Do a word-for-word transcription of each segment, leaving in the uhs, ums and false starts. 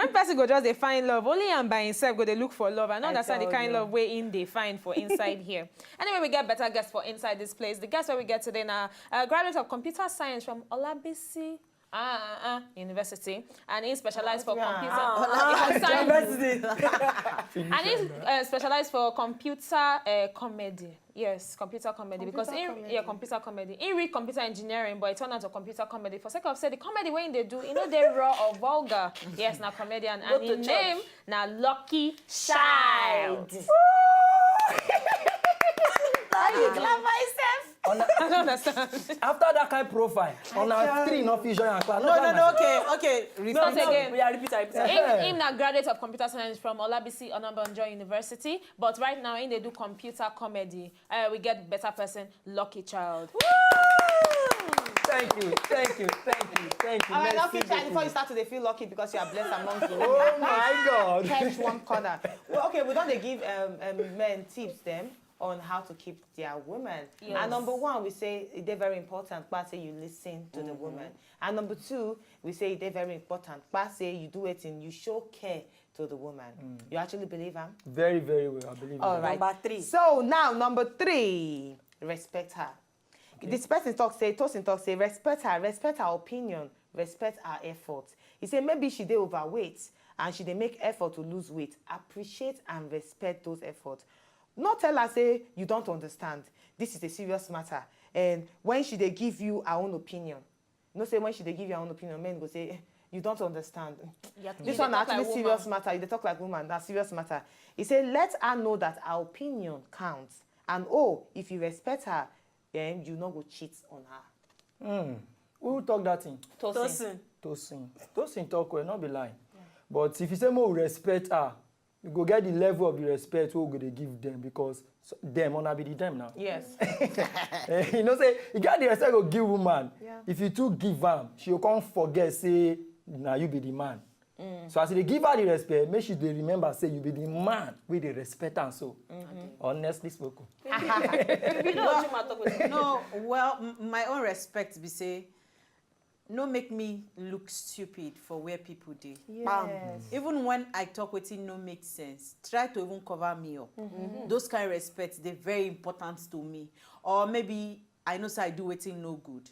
When person go just dey find love, only am by himself go dey look for love. I no I understand the tell kind you. Love wey im dey find for inside here. Anyway, we get better guests for inside this place. The guest wey we get today na, uh, graduate of computer science from Olabisi, uh, uh, uh, University, and he specialize for computer, ah, ah, science. University. And he, uh, specialize for computer, uh, comedy. Yes, computer comedy. Computer because in, comedy. Yeah, computer comedy. He read computer engineering, but it turned out to computer comedy. For sake of say the comedy wey he dey do, e no dey raw or vulgar. Yes, na comedian, and his name na Lucky Child. Why you clap myself? I don't understand. After that kind profile, on our screen, no fit join and clap. No, no, no, okay, okay. Repeat. Not again. Yeah, repeat, repeat. Him, him na graduate of computer science from Olabisi Onabanjo University, but right now he dey do computer comedy. Uh, we get better person, Lucky Child. Thank you, thank you, thank you, thank you. All right, Lucky Child, before you start to dey feel lucky because you are blessed among the women. Oh my God. Catch one corner. Well, okay, we don dey give, um, um, men tips then on how to keep their women. Yes. And number one, we say e dey very important, but say you listen to the woman. And number two, we say e dey very important, but say you do wetin, you show care to the woman. You actually believe am? Very, very well. I believe. All right. Number three. So now, number three, respect her. This person talk say, Tosin talk say, respect her, respect her opinion, respect her effort. He say maybe she dey overweight and she dey make effort to lose weight. Appreciate and respect those efforts. No tell her say you don't understand. This is a serious matter. And when she dey give you her own opinion, you know say when she dey give you her own opinion, men go say, "Eh, you don't understand." This one na actually serious matter. You dey talk like woman, na serious matter. He say let her know that her opinion counts, and oh, if you respect her, then you no go cheat on her. Hmm. Who talk that thing? Tosin. Tosin. Tosin. Tosin talk well, no be lie. But if you say make we respect her, you go get the level of the respect wey we go dey give them, because s-, them, una be the them now. Yes. Eh, you know say you get the respect go give woman. Yeah. If you too give am, she go come forget say na you be the man. So as you dey give her the respect, make she dey remember say you be the man wey dey respect am so. Honestly spoken. You know what you talk with. No, well, m-, my own respect be say, no make me look stupid for where people dey. Bam. Even when I talk wetin no make sense, try to even cover me up. Those kind respect dey very important to me. Or maybe I know say I do wetin no good.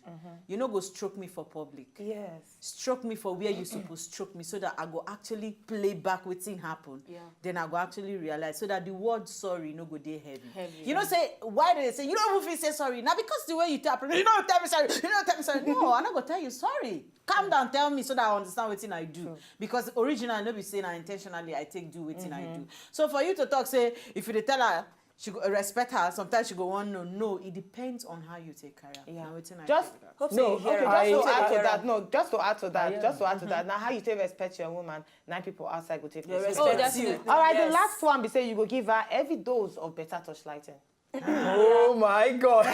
You no go stroke me for public. Yes. Stroke me for where you suppose stroke me, so that I go actually play back wetin happen. Yeah. Then I go actually realize, so that the word sorry no go dey heavy. Heavy. You know say, why they say you don't even feel say sorry? Now because the way you tell, you don't tell me sorry. You don't tell me sorry. No, I no go tell you sorry. Calm down, tell me so that I understand wetin I do. True. Because originally, no be say na intentionally I take do wetin I do. So for you to talk say, if you dey tell her, she go respect her, sometimes she go want no. No, it depends on how you take care of her. Yeah. Na wetin I just take care of. Hope say you hear am. Okay, just to add to that, no, just to add to that, just to add to that. Now, how you take respect your woman, nine people outside go take respect. Oh, definitely. All right, the last one be say you go give her every dose of better torchlighting. Oh my God.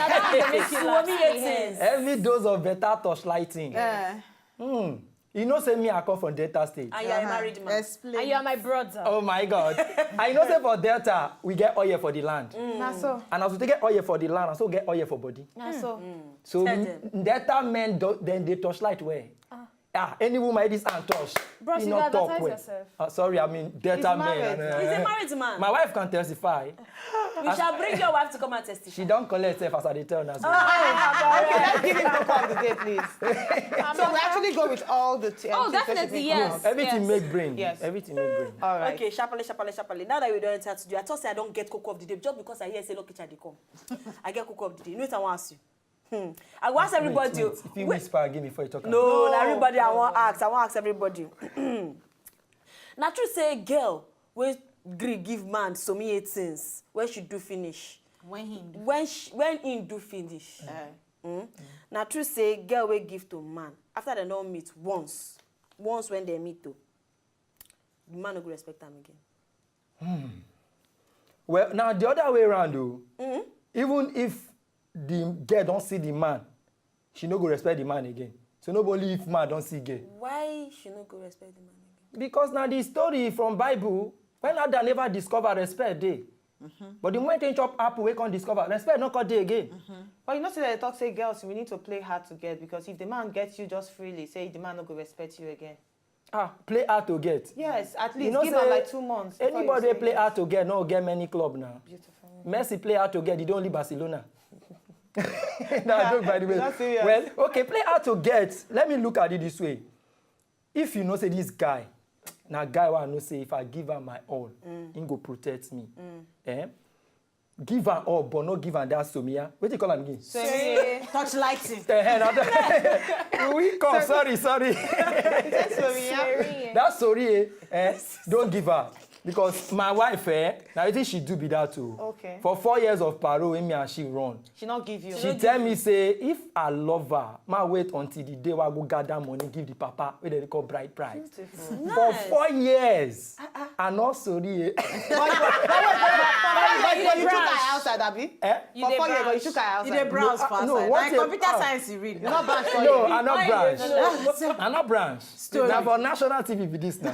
Every dose of better torchlighting. Eh. Hmm. You know say me, I come from Delta State. And you are a married man. Explain. And you are my brother. Oh my God. I know say for Delta, we get oil for the land. Na so. And as we take get oil for the land, and so we get oil for body. Na so. So Delta men, then they torchlight well. Ah, any woman this and touch. Bros, you not talk well. Yourself. Uh, sorry, I mean Delta men. He's a married man. My wife can testify. We shall bring your wife to come and testify. She don't collect herself as I dey tell now. So. Okay, let's give him cocoa of the day, please. So we actually go with all the t-, oh, definitely, yes. Everything make brain. Yes. Everything make brain. All right. Okay, sharply, sharply, sharply. Now that we don't enter to do, I thought say I don't get cocoa of the day just because I hear say Lucky Child dey come. I get cocoa of the day. You know what I want to ask you? Hmm. I go ask everybody. Wait, wait. If you whisper, give me before you talk. No, na everybody I wan ask. I wan ask everybody. Na true say girl wey gree give man some year things, when she do finish. When he do. When she, when he do finish. Eh. Hmm? Na true say girl wey give to man, after dem don meet once, once when dem meet o, the man no go respect am again. Hmm. Well, now the other way around o. Even if the girl don see the man, she no go respect the man again. So no be only if man don see girl. Why she no go respect the man again? Because na the story from Bible, when Adam never discover respect dey. But the moment he chop apple, wey come discover, respect no come dey again. But you know say they talk say girls, we need to play hard to get, because if the man gets you just freely, say the man no go respect you again. Ah, play hard to get. Yes, at You least know give am say like two months. Before you Anybody say wey play yes. Hard to get no get many club now. Beautiful. Messi play hard to get, he don leave Barcelona. Nah, joke by the way. Not serious. Well, okay, play hard to get. Let me look at it this way. If you know say this guy, na guy wey I know say if I give am my all, he go protect me. Eh? Give am all, but no give am that Somiya. Wetin you call am again? Sorry. Touch lighting. Eh, eh, na that- we come, sorry, sorry. Sorry, yeah. That story, eh, eh, don't give her. Because my wife, eh, now you think she do be that too. Okay. For four years of parole, me and she run. She not give you. She tell me say if I love her, ma wait until the day wey I go gather money give the papa wey dem dey call bride price. For four years, I no sorry. Eh. But, but, but, but, but, but, but you took her outside, Abi? Eh? For four years, but you took her You dey outside. browse No, for no, outside. what Like a- computer ah. science you read. You not branch for No, you. I not branch. I not branch. Story. Na for national T V be this now.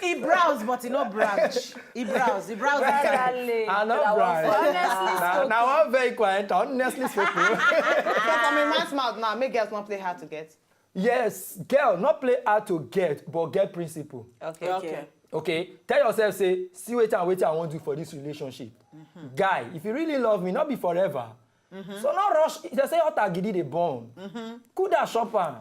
He browse, but he no branch. He browse. He browse. Darling, I that not one branch. for- Honestly Na, na one very quiet, honestly speaking. So from a man's mouth now, make girls not play hard to get. Yes, girl, not play hard to get, but get principle. Okay. Okay. Okay, tell yourself say, see wetin I wetin I wan do for this relationship. Guy, if you really love me, not be forever. So no rush. They say hot agidi dey burn. Cool that shopper.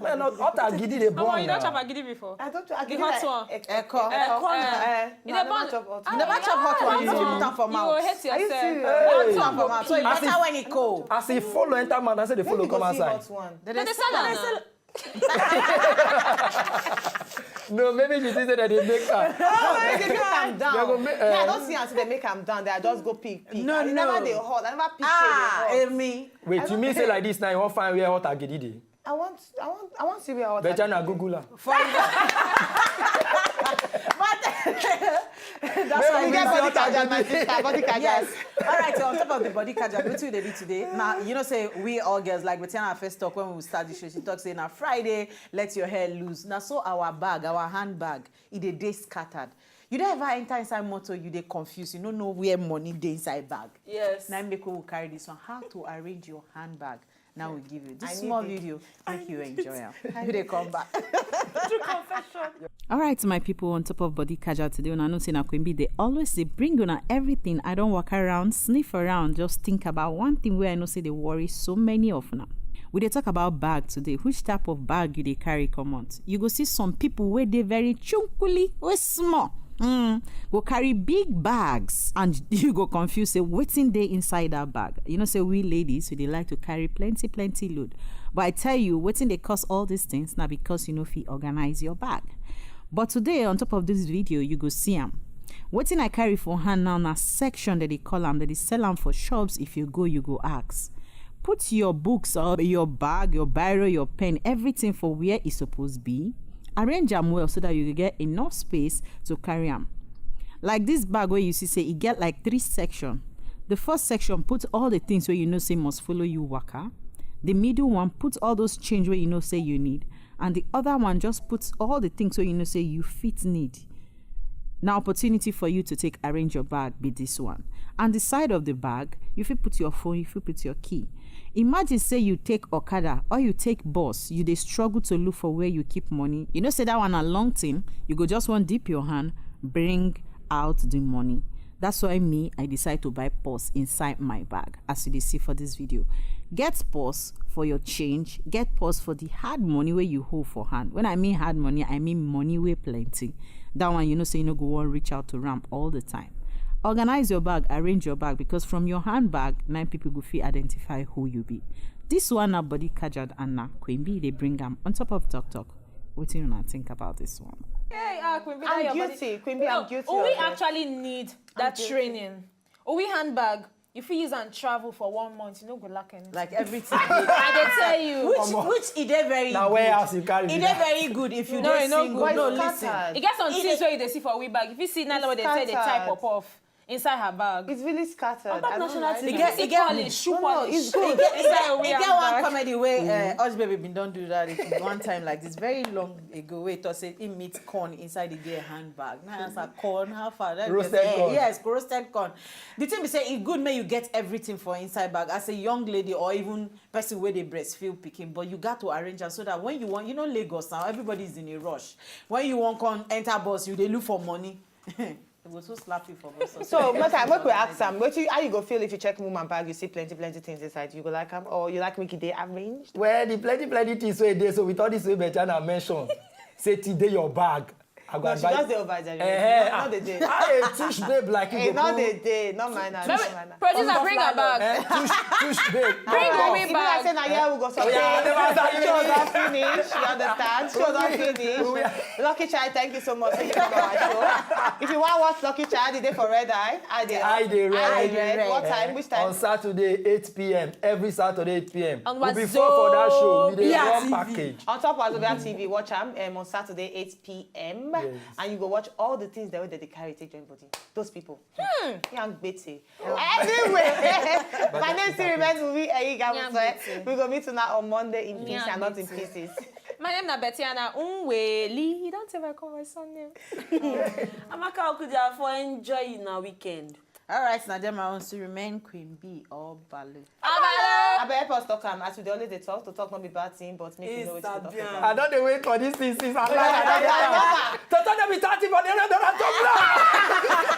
Man, not hot agidi dey burn. Omo, you don Now. chop agidi before? I don't. I The hot one. Eko. Eko. Eh, You no, I dey don't burn- chop hot. Ah, You never chop hot one. You put am for You mouth. go hate Are you yourself. serious? Hey. Put am for mouth. So it As better if- when it cold. As e follow enter mouth, I say the follow Make you come go see outside. Hot one. They They dey sell sell am am. Now. No, maybe she think say that they make her. No, they make am down. They go make- Yeah, I eh. Don't see am say they make am down. They are just go pick, pick. No, I never no. Dey hot. I never pick. Ah, Say they hot. Emi. Wait, you mean say like this now you wan find where hot agidi dey? I want, I want, I want to see where hot. Better na Google am. For but that's why Maybe we we get see body hot casual, agidi. my sister. Body casual. Yes. All right. So on top of the body casual, wetin we dey do today? Now you know say we all girls like Betiana first talk when we start the show. She talk say na Friday, let your hair loose. Now so our bag, our handbag, e dey dey scattered. You don ever enter inside motor, you dey confused, you no know where money dey inside bag. Yes. Now make we carry this one. How to arrange your handbag. Now we give you this I need small it. Video, make you enjoy am. You dey come back. True confession. All right, my people, on top of body casual today, una know say na Queen B dey always dey bring una everything. I don walk around, sniff around, just think about one thing wey I know say dey worry so many of una. We dey talk about bag today. Which type of bag you dey carry comot? You go see some people wey dey very chunkuli, wey small. Mm, go carry big bags and you go confuse say wetin dey inside that bag. You know say we ladies, we dey like to carry plenty, plenty load. But I tell you, wetin dey cause all these things na because you no fit organize your bag. But today, on top of this video, you go see am. Wetin I carry for hand now na section that they call am, that they sell am for shops. If you go, you go ask. Put your books or your bag, your biro, your pen, everything for where e suppose be. Arrange am well so that you go get enough space to carry am. Like this bag wey you see say e get like three section. The first section put all the things wey you know say must follow you waka. The middle one put all those change wey you know say you need. And the other one just put all the things wey you know say you fit need. Na opportunity for you to take arrange your bag be this one. And the side of the bag, you fit put your phone, you fit put your key. Imagine say you take okada or you take bus, you dey struggle to look for where you keep money. You know say that one na long thing, you go just wan dip your hand, bring out the money. That's why me, I decide to buy purse inside my bag, as you dey see for this video. Get purse for your change, get purse for the hard money wey you hold for hand. When I mean hard money, I mean money wey plenty. That one, you know say you no go wan reach out to am all the time. Organize your bag, arrange your bag, because from your handbag, na people go fit identify who you be. This one na body casual and na Queen B dey bring am on top of Talk Talk. Wetin una think about this one? Hey, ah, Queen B, I'm that your guilty, body. Queen B, I'm guilty Uwe of it. Actually need that guilty. Training. Uwe handbag. You fit use and travel for one month. You no go lack anything. Like everything. I dey tell you. Which which e dey very Na good. Warehouse you carry E be dey that. Very good if you No, dey e no single. good. No, But it's listen. scattered. E get some E things dey- wey you dey see for Uwe bag. If you see now, It's what they say they type scattered. up off. Inside her bag. It's really scattered. On top I don't national like T V. it. Get- See e get- polish, shoe No, no, polish. it's good. Inside E your get bag. One comedy wey uh, Hush Baby bin don do that one time like this very long ago wey e talk say he meet corn inside the girl handbag. Na I ask her, "Corn, how far?" That girl Roasted say, "Eh, corn. Yes, roasted corn." The thing be say e good make you get everything for inside bag as a young lady or even person wey dey breastfeed pikin, but you got to arrange am so that when you want, you know Lagos now, everybody is in a rush. When you wan come enter bus, you dey look for money. They go so slap you for bus. So, Mata, make we ask am, wetin, how you go feel if you check woman bag, you see plenty, plenty things inside? You go like am, or you like make e dey arranged? Well, the plenty plenty things wey dey, so with all this wey Betiana mention, say till dey your bag, I go No, she advise. Just dey over there. Eh, No dey dey. How a tush babe like you Hey, go no come- dey dey. No mind her. No mind her. Producer, bring her bag. Eh, tush, tush babe. Bring Come me on. If I say na here we go something. Yeah, never say Show anything. Don finish. You understand? Show Don finish. Lucky Child, thank you so much for coming on our show. If you want to watch Lucky Child, e dey for Red Eye. I dey I dey Red. I dey Red. What time? Which time? On Saturday, eight p.m. Every Saturday, eight p.m. On We'll be four for that show. We dey Wazobia run T V. Package. On top of Wazobia T V, watch am um, on Saturday, eight p.m. Yes. And you go watch all the things that wey dem dey carry take join body. Those people. Hmm. Young Betty. Anyway, my name is Sirimet Wumi Eyigamusoe. We go meet una on Monday in peace and not in pieces. My name na Betiana Nweli. You don't ever call my son name. Amaka Okudia for enjoy una weekend. All right, now my own to remain Queen Bee or Balu. Abalo. Abeg help us talk am as we dey always dey talk to talk no be bad thing but make you know wetin to talk Sabian. about. I don dey wait for this thing since I like I don get am. Toto no be thirty for the other dollar to blow.